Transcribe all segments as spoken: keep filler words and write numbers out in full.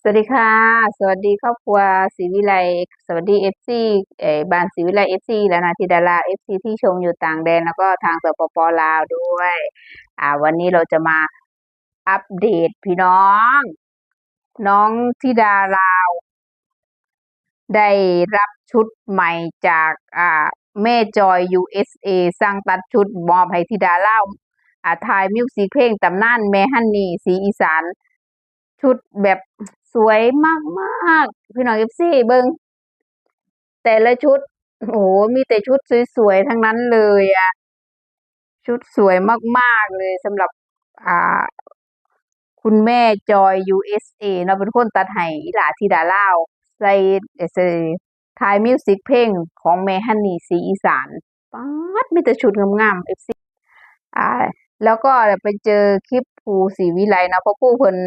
สวัสดีค่ะ สวัสดีครอบครัวศรีวิไล สวัสดีเอฟซี เอ่อ บ้านศรีวิไล เอฟซี และนาธิดารา เอฟซี ที่ชมอยู่ต่างแดน แล้วก็ทาง สปป ลาวด้วย อ่า วันนี้เราจะมาอัปเดตพี่น้อง น้องธิดาลาว ได้รับชุดใหม่จาก อ่า แม่จอย ยูเอสเอ สั่งตัดชุดมอบให้ธิดาลาว อ่า ถ่ายมิวสิกเพลงตำนานแม่ฮันนี่ สีอีสาน ชุดแบบสวยมากๆ พี่น้อง เอฟซี เบิ่ง แต่ละชุด โอ้โห มีแต่ชุดสวยๆ ทั้งนั้นเลยอะ ชุดสวยมากๆ เลยสำหรับ อ่า คุณแม่จอย ยูเอสเอ เนาะ เป็นคนตัดให้อีหลาธิดาลาว ใส่ เอ่อ ใส่ ถ่ายมิวสิกเพลงของแม่ฮันนี่ สีอีสาน ป๊าด มีแต่ชุดงามๆ เอฟซี อ่า แล้วก็ไปเจอคลิปครูศรีวิไลเนาะ เพราะครูเพิ่น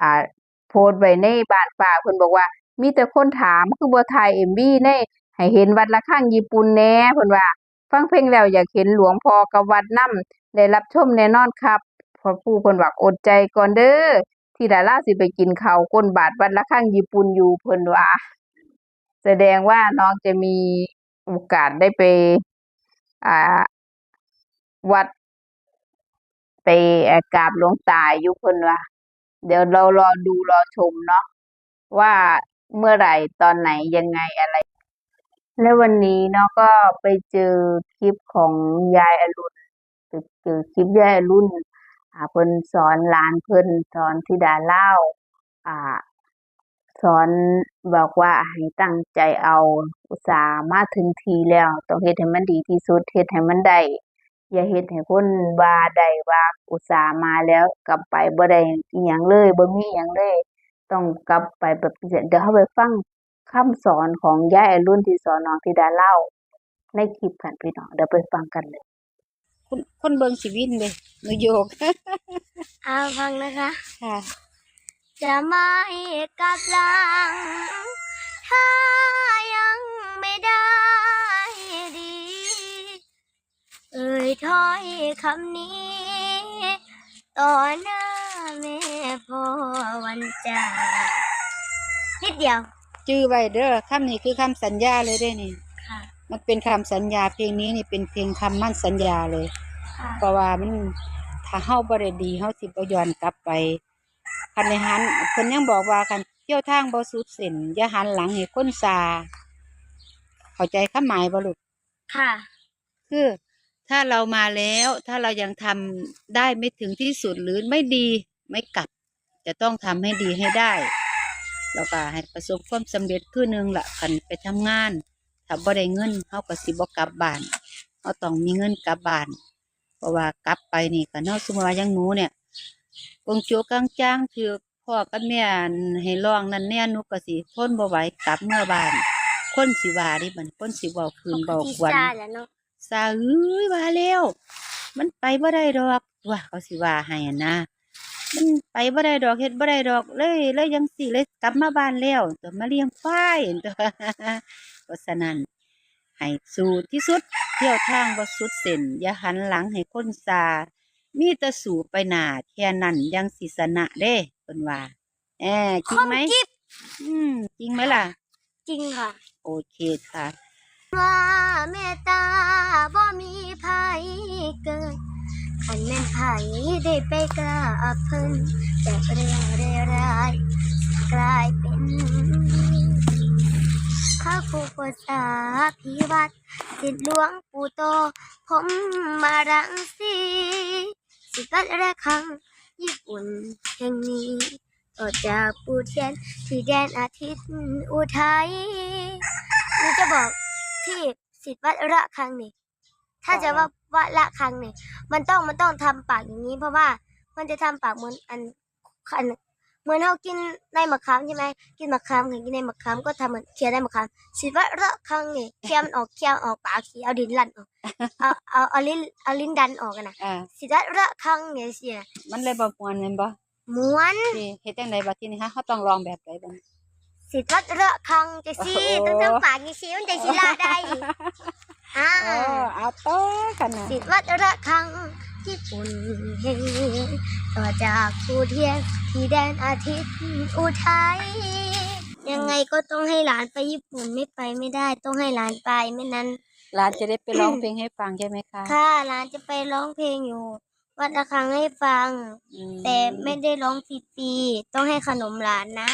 อ่า โพสต์ไว้ในบ้านป้า เพิ่นบอกว่า มีแต่คนถาม คือบ่ถ่ายเอ็มวีใน ให้เห็นวัดระฆังญี่ปุ่นแหน่ เพิ่นว่า ฟังเพลงแล้วอยากเห็นหลวงพ่อกับวัดนำ ได้รับชมแน่นอนครับ พระครูเพิ่นว่า อดใจก่อนเด้อ ธิดาลาวสิไปกินข้าวก้นบาตรวัดระฆังญี่ปุ่นอยู่ เพิ่นว่า แสดงว่าน้องจะมีโอกาสได้ไป อ่า วัด ไป เอ่อ กราบหลวงตาอยู่ เพิ่นว่า เดี๋ยวเรารอดูรอชมเนาะ ว่าเมื่อไหร่ ตอนไหน ยังไง อะไร และวันนี้เนาะ ก็ไปเจอคลิปของยายอรุณ ไปเจอคลิปยายอรุณ อ่า เพิ่นสอนหลานเพิ่น สอนธิดาลาว อ่า สอนบอกว่าให้ตั้งใจเอา อุตส่าห์มาถึงที่แล้ว ต้องเฮ็ดให้มันดีที่สุด เฮ็ดให้มันได้ อย่าเฮ็ดให้คนว่าได้ว่าอุตส่าห์มาแล้วกลับไปบ่ได้อิหยังเลย บ่มีอิหยังเลย ต้องกลับไปแบบ เดี๋ยวเราไปฟังคำสอนของยายอรุณที่สอนน้องธิดาลาวในคลิปกันพี่น้อง เดี๋ยวไปฟังกันเลย คน คนเบิ่งสิวินเด้ หนูโยก เอาฟังนะคะ ค่ะ จะไม่กลับหลัง ถ้ายังไม่ได้ดี เอ่ยถ้อยคำนี้ ต่อหน้าแม่พ่อวันจาก นิดเดียว จื่อไว้เด้อ คำนี้คือคำสัญญาเลยเด้นี่ ค่ะ มันเป็นคำสัญญา เพลงนี้นี่เป็นเพลงคำมั่นสัญญาเลย ค่ะ เพราะว่ามัน ถ้าเฮาบ่ได้ดี เฮาสิบ่ย้อนกลับไป คันได้หัน เพิ่นยังบอกว่า คันเที่ยวทางบ่สุดเส้น อย่าหันหลังให้คนซา เข้าใจความหมายบ่ลูก? ค่ะ คือถ้าเรามาแล้ว ถ้าเรายังทำได้ไม่ถึงที่สุดหรือไม่ดี ไม่กลับ จะต้องทำให้ดีให้ได้ แล้วก็ให้ประสบความสำเร็จคือหนึ่งละ คันไปทำงาน ถ้าบ่ได้เงิน เฮาก็สิบ่กลับบ้าน เฮาต้องมีเงินกลับบ้าน เพราะว่ากลับไปนี่ คันเฮาสมมุติว่าอย่างหนูเนี่ย กงโจกางจาง ถืกพ่อกับแม่ให้ร้องนั่นแหน่ หนูก็สิทนบ่ไหว กลับเมือบ้าน คนสิว่าเด้บัดนี้ คนสิเว้าคืนเว้ากวน ซาแล้วเนาะ ซาเอ้ย ว่าแล้ว มันไปบ่ได้ดอก ว่าเขาสิว่าให้หั้นนะ มันไปบ่ได้ดอก เฮ็ดบ่ได้ดอก เลย เลยจั่งซี้ เลยกลับมาบ้านแล้ว ก็มาเลี้ยงควาย เพราะฉะนั้น ให้สู้ที่สุด เที่ยวทางบ่สุดเส้น อย่าหันหลังให้คนซา มีแต่สู้ไปหน้า แค่นั้นยังสิชนะเด้ เพิ่นว่า แอ จริงไหม? คมกิบ อืม จริงไหมล่ะ? จริงค่ะ โอเคค่ะ ว่าเมตตาบ่มีไผเกิด คันแม่นไผได้ไปกราบเพิ่น จะเรียวเรไร กลายเป็นพระครูโพธิสาพิวัตร ศิษย์หลวงปู่โต พรหมรังสี ศิษย์วัดระฆัง ญี่ปุ่นแห่งนี้ ต่อจากปู่เทียน ที่แดนอาทิตย์อุทัย หนูจะบอกที่ศิษย์วัดระฆังนี่ ถ้าจะว่า วัดระฆังนี่ มันต้อง มันต้องทำปากอย่างนี้ เพราะว่ามันจะทำปากเหมือนอัน อัน เหมือนเฮากินในมะขามใช่ไหม กินมะขาม กินในมะขามก็ทำเหมือนเคี้ยวในมะขาม ศิษย์วัดระฆังนี่ เคี้ยวมันออก เคี้ยวออกปากสิ เอาดินลั่นออก เอา เอา เอาลิ้น เอาลิ้นดันออกอะนะ อ่า ศิษย์วัดระฆังนี่สิ มันเลยบ่ม่วนแม่นบ่? ม่วน นี่ เฮ็ดจั่งใดบัดทีนี้ฮะ เฮาต้องร้องแบบใดบัดนี้? สิทธิ์วัดระฆังจังซี่ โอ้ ต้องทำปากจังซี่ มันจังสิละได้ อ่า เออ เอาต่อกันนะ สิทธิ์วัดระฆัง ญี่ปุ่นเฮ ต่อจากภูเทียนที่แดนอาทิตย์อุทัย ยังไงก็ต้องให้หลานไปญี่ปุ่น ไม่ไปไม่ได้ ต้องให้หลานไป ไม่นั้น หลานจะได้ไปร้องเพลงให้ฟังใช่ไหมคะ ค่ะ หลานจะไปร้องเพลงอยู่ วัดระฆังให้ฟัง อืม แต่ไม่ได้ร้องฟรีๆ ต้องให้ขนมหลานนะ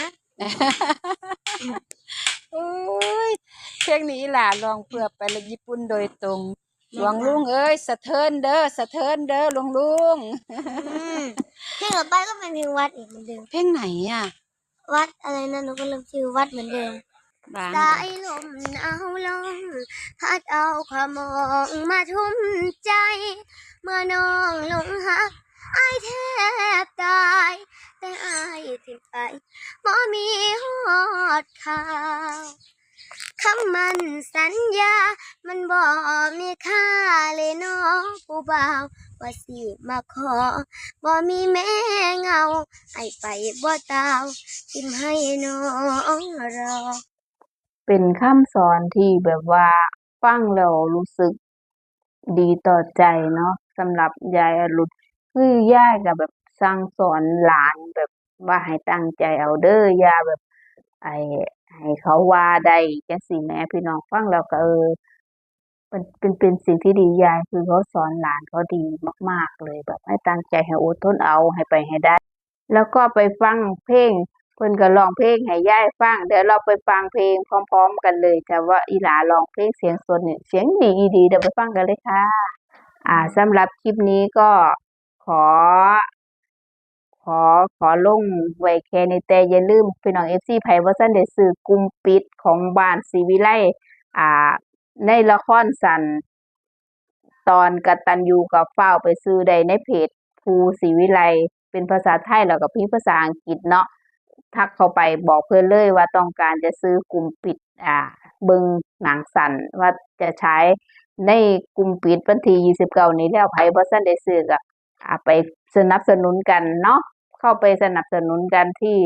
โอ้ย เพลงนี้อีหล่าร้องเพื่อไปละญี่ปุ่นโดยตรง แม่นค่ะ หลวงลุงเอ้ย สะเทินเด้อ สะเทินเด้อ หลวงลุง อืม เพลงต่อไปก็เป็นเพลงวัดอีกเหมือนเดิม เพลงไหนอะ วัดอะไรนะ หนูก็ลืมชื่อวัดเหมือนเดิม บาง สายลมหนาวลง พัดเอาความมองมาทุ่มใจ เมื่อน้องหลงฮัก อ้ายแทบตาย แต่อ้ายถิ่มไป บ่มีฮอดข่าว คำมั่นสัญญา มันบ่มีค่าเลยน้อผู้บ่าว ว่าสิมาขอ บ่มีแม่เหงา อ้ายไปบ่ตาว ถิ่มให้น้องรอ เป็นคำสอนที่แบบว่าฟังแล้วรู้สึกดีต่อใจเนาะ สำหรับยายอรุณ คือยายก็แบบสั่งสอนหลานแบบว่าให้ตั้งใจเอาเด้อ อย่าแบบ ไอ้ ให้เขาว่าได้จังซี้แหม พี่น้องฟังแล้วก็ เออ เป็น เป็น เป็นสิ่งที่ดี ยายคือเขาสอนหลานเขาดีมากๆเลย แบบให้ตั้งใจ ให้อดทนเอา ให้ไปให้ได้ แล้วก็ไปฟังเพลง เพิ่นก็ร้องเพลงให้ยายฟัง เดี๋ยวเราไปฟังเพลงพร้อมๆกันเลย แต่ว่าอีหล่าร้องเพลงเสียงสดนี่ เสียงดีอีหลี เดี๋ยวไปฟังกันเลยค่ะ อ่า สำหรับคลิปนี้ก็ขอ ขอ ขอลงไว้แค่นี้ แต่อย่าลืมพี่น้อง เอฟซี ไผบ่ทันได้ซื้อกลุ่มปิดของบ้านศรีวิไล อ่า ในละครสั้น ตอนกตัญญูก็ฟ้าวไปซื้อได้ในเพจภูศรีวิไล เป็นภาษาไทยแล้วก็มีภาษาอังกฤษเนาะ ทักเข้าไปบอกเพิ่นเลยว่าต้องการจะซื้อกลุ่มปิด อ่า เบิ่งหนังสั้น ว่าจะฉายในกลุ่มปิดวันที่ยี่สิบเก้านี้แล้ว ไผบ่ทันได้ซื้อก็ อ่า ไปสนับสนุนกันเนาะ เข้าไปสนับสนุนกันที่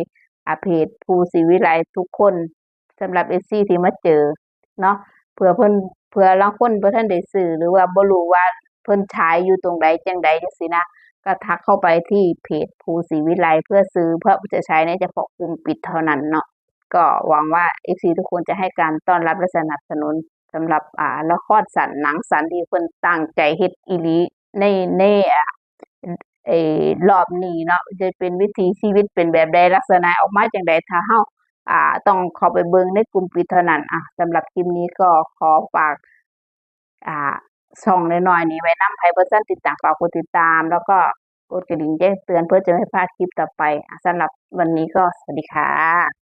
อ่า เพจภูศรีวิไลทุกคน สำหรับ เอฟซี ที่มาเจอเนาะ เผื่อเพิ่น เผื่อลางคนบ่ทันได้ซื้อ หรือว่าบ่รู้ว่าเพิ่นฉายอยู่ตรงใดจังใดจังซี้นะ ก็ทักเข้าไปที่เพจภูศรีวิไลเพื่อซื้อ เพื่อจะใช้ในเฉพาะกลุ่มปิดเท่านั้นเนาะ ก็หวังว่า เอฟซี ทุกคนจะให้การต้อนรับและสนับสนุนสำหรับ อ่า ละครสั้น หนังสั้นที่เพิ่นตั้งใจเฮ็ดอีหลีใน ใน อ่า เอ่อ รอบนี้เนาะ จะเป็นวิถีชีวิตเป็นแบบใด ลักษณะออกมาจังใด ถ้าเฮา อ่า ต้องเข้าไปเบิ่งในกลุ่มปิดเท่านั้น อ่ะ สำหรับคลิปนี้ก็ขอฝาก อ่า ช่องน้อยๆนี้ไว้นำ ไผบ่ทันติดตาม ฝากกดติดตาม แล้วก็กดกระดิ่งแจ้งเตือนเพื่อจะไม่พลาดคลิปต่อไป อ่ะ สำหรับวันนี้ก็สวัสดีค่ะ